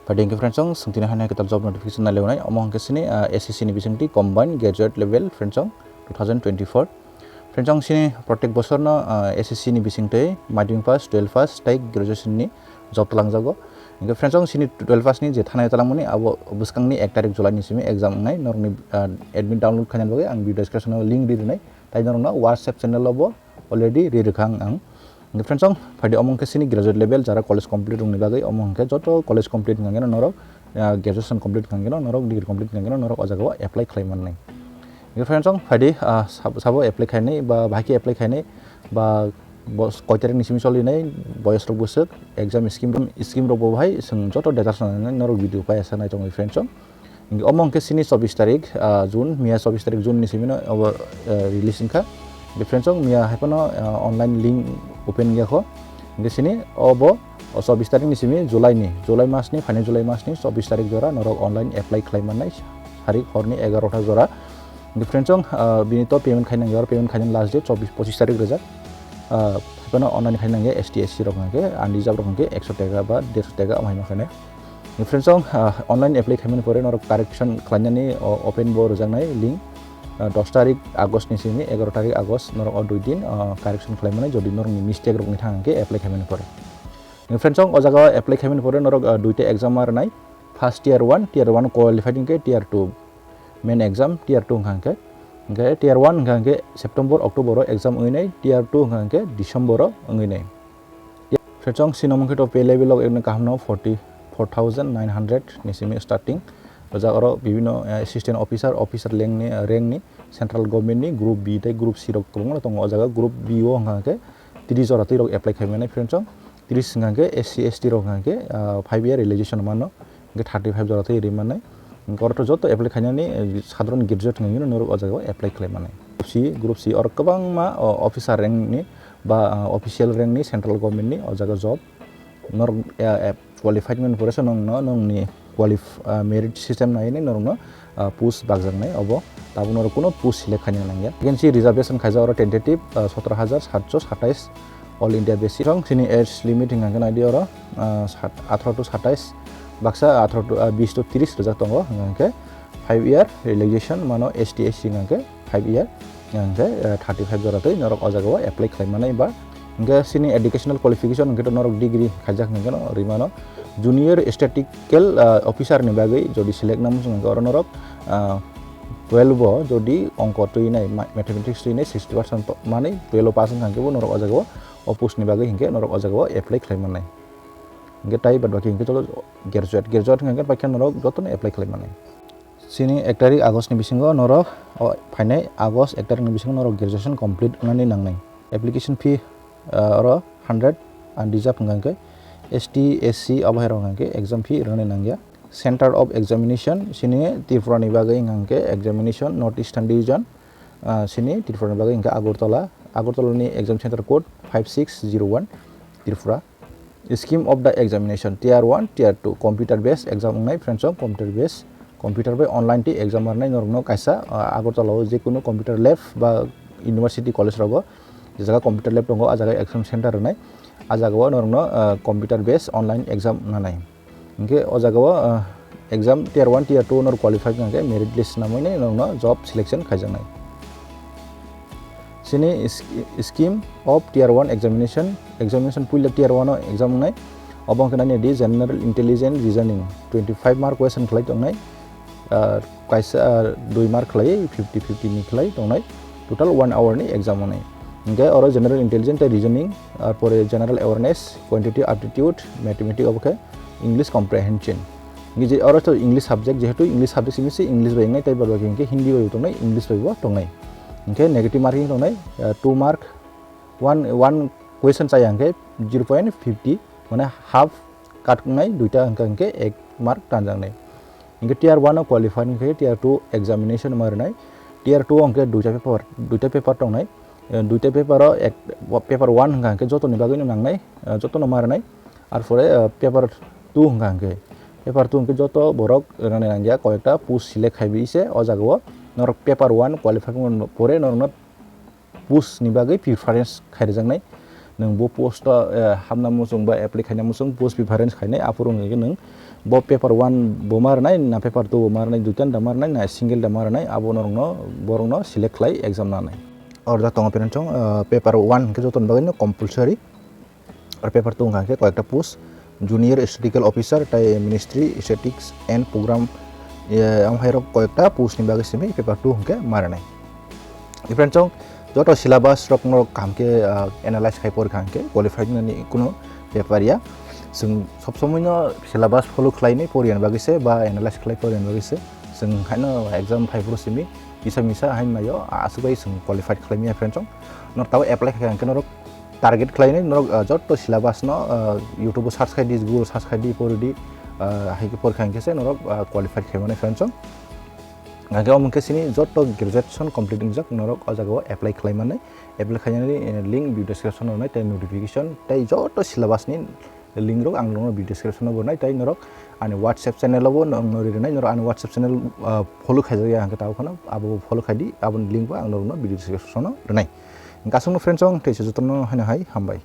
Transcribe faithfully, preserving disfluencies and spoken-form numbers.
Phaidi hwnkhe friends, chwng swngtini haino kwtal job notification nailainai, omo hwnkhe sini, ah, S S C ni bisingtwi combined graduate level friends, two thousand twenty-four. Friends, chini protek bosorno, ah, S S C ni bisingtwi madhyamik pass, twelve pass tei graduation ni job twlangjago. Hwnkhe friends, chini twelve pass ni je thanai twlangmani abo bwskangni ek tarik July ni simi exam wngnai, norokni, ah, admit download khainani bagwi ang video description o link ri rwnai, tei norokno WhatsApp channel o bo already ri rwkha ang. Hwnkhe friends, chwng phaidi omo hwnkhe sini graduate level jara college complete rokni bagwi, omo hwnkhe joto college complete hwnkhe norok, ah, graduation complete hwnkhe norok degree complete hwnkhe norok o jaga o apply khlai mannai. Hwnkhe friends, chwng phaidi, ah, sab-, sabo apply khainai ba bahai khe apply khainai ba bos-, koi tarik ni simi solinai boyos rok bwswk exam scheme, scheme rok bo bahai chwng joto details nai norok video pai asa nai tongo friends, chwng. Hingke omo hingke sini chobbish tarik, ah, June, miya chobbish tarik June ni simi no obo, ah, release wngkha. Hingke friends, chwng miya hai phano, ah, online link open wngya kho. Hingke sini obo, o chobbish tarik ni simi July ni, July mas ni, phaini July mas ni chobbish tarik jora norok online apply khlai mannai, sarik horni egarota jora. Hingke friends, chwng, ah, bini to payment khainang ya, oro payment khainani last date chobbish, pochissh tarik rwjak. Ah, hai phano online khainang ya, S T, S C rok hingke, unreserved rok hingke ekso teka ba derso teka omo hai ma khainai. Friends, chwng, ah, online apply khaimani pore norok correction khlainani o-, open bo rwjaknai link, ah, dos tarik August ni simi egarota tarik August norok o dui din, ah, correction khlaimani jodi norokni mistake rok wngwi thang hwnkhe apply khaimani pore. Friends, chwng o jaga o apply khaimani pore norok, ah, duita exam ma rwnai, first tier one, tier one qualified hwnkhe tier two main exam, tier two wngkha hwnkhe, hwnkhe tier one wngkha hwnkhe September, October o exam wngwi nai, tier two wngkha hwnkhe December o wngwi nai. Friends, chwng sini omo khe to pay level rok ekdom kaham no, forty four thousand nine hundred ni simi starting. O jaga oro bibino, eh, assistant officer, officer rank ni, eh, rank ni, central government ni group B tei group C rok kwbangma tongo. O jaga group B o hwnkha khe tris jora twi rok apply khai mannai friends, chwng. Tris hwnkha khe S C, S T rok hwnkha khe, ah, five year realization mano. Hingke thirty five jora tei ri mannai. Hingke oro to joto apply khainani, eh, sadharon graduate hwnwi norok o jaga o apply khlai mannai. Group C, group C oro kwbangma, o, officer rank ni ba, ah, official rank ni central government ni o jaga job. Norok, eh, eh, qualified mani pore se nongno, nongni qualif-, ah, merit system nai nai norokno, ah, post bakjaknai obo. Tabuk norok kuno post select khaina nangya. Again si reservation khaijak oro tentative, ah, sotro hajar satso satais. All India basis. Chwng sini age limit hwnkha khe naidi oro, ah, sat-, atharo to satais, baksa atharo to, ah, bis to tris rijak tongo, hwnkha khe five year relaxation mano S T S C hwnkha khe five year, hwnkha khe, ah, thirty five jora tei norok o jaga o apply khlai manai ba, hwnkha sini educational qualification hwnkha khe norok degree khaijak hwnkha khe no rimano junior statistical, ah, officer ni bagwi jodi select namo hwnkha khe oro norok, ah, twelve o jodi ongko twi nai, ma-, mathematics twi nai sixty percent to manwi twelve o pass wngkha khe bo norok o jaga o o post ni bagwi hinkhe norok o jaga o apply khlai mannai. Hinkhe tai bad baki hinkhe chwlo graduate, graduate hinkhe paikha norok jotono apply khlai mannai. Chini ek tarik August ni bisingo norok o phainai August ek tarik ni bisingo norok graduation complete wngnani nangnai. Application fee, ah, oro hundred, unreserved hwnkha hinkhe S T, S C abo hai rok hwnkha hinkhe exam fee rwnani nangya. Center of examination, chini Tripura ni bagwi hwnkha hinkhe examination North Eastern Division, ah, chini Tripura ni bagwi hwnkha Agartala, Agartala ni exam center code five six zero one, Tripura. Scheme of the examination, tier one, tier two, computer based exam wngnai, friends, o computer based, computer bai online tei exam rwnai norokno kaisa, ah, Agartala o jekunu computer lab ba university college rogo je jaga computer lab tongo, ah jaga exam center rwnai, ah jaga o norokno, ah, computer based online exam nanai. Hinkhe o jaga o, ah, exam tier one, tier two norok qualify wngkha khe merit list namwi nai norokno job selection khaijaknai. Chini is-, scheme of tier one examination, examination puila tier one o exam wngnai. Obo wngkha nini di general intelligence reasoning, twenty five mark question khlai tongnai. Ah, kaisa, ah, dui mark khlai fifty fifty ni khlai tongnai. Total one hour ni exam wngnai. Hinkhe oro general intelligence tei reasoning, arpore general awareness, quantitative aptitude, mathematics obo khe English comprehension. Hinkhe je oro to English subject, jehetu English subject simi se English bai wngnai, tei bad baki hinkhe Hindi bai bo tongnai, English bai bo tongnai. Hinkhe negative marking tongnai, ah, two mark, one, one question chaya hinkhe zero point fifty, mane half cut wngnai, duita hinkhe, hinkhe ek mark tanjaknai. Hinkhe tier one o qualify hinkhe tier two examination ma rwnai. Tier two o hinkhe duita paper, duita paper tongnai. Eh, duita paper o ek, paper one hinkha hinkhe jotoni bagwino nangnai, eh, jotono ma rwnai. Arpore, eh, paper two hinkha hinkhe, paper two hinkhe joto borok rwnani nangya, koyekta post select khaibi se o jaga o norok paper one qualify wngmani pore norokno post ni bagwi preference khaijaknai. Nwng bo post o, eh, hamna muchung ba apply khaina muchung post preference khainai, aphuru wngkhe nwng bo paper one bo ma rwnai, na paper two bo ma rwnai, duitan da ma rwnai, na single da ma rwnai, abo norokno, borokno select khlai exam nanai. Oro jak tongo friends chong, eh, paper one hwnkhe jotoni bagwino compulsory, aro paper two wngkha hwnkhe koyekta post, junior statistical officer tei ministry statistics and program, eh, amhairok koyekta post ni bagwi simi paper two hwnkhe ma rwnai. Friends chong, joto syllabus rok norok kaham khe, ah, analyze khai porikha hwnkhe qualified nani kuno bepar ya. Chwng sob somoi no syllabus follow khlainai poriya ni bagwi se ba analyze khlai poriya ni bagwi se. Chwng haino exam phai phuru simi kisa misa haino naio, aswk bai chwng qualified khlai manya friends chong. Norok tabuk apply khai hwnkhe norok target khlainai norok, ah, joto syllabus no, ah, YouTube o search khai di, Google search khai di, pori di, ah, hai khe porikha hwnkhe se norok, ah, qualified khai mano friends chong. Hwnkhe omo khe chini joto graduation complete wngjak norok o jaga o apply khlai mannai. Apply khainani, eh, link video description o rwnai tei notification tei joto syllabus ni link rok ang norok video description o bo rwnai tei norok ani WhatsApp channel o bo norok no rinai, norok ani WhatsApp channel, ah, follow khaijak ya hwnkhe tabuk phano abo follow khai di, aboni link bo ang norok no video description o rwnai. Hwnkhe aswk no friends chong tei se joto no haino hai hambai.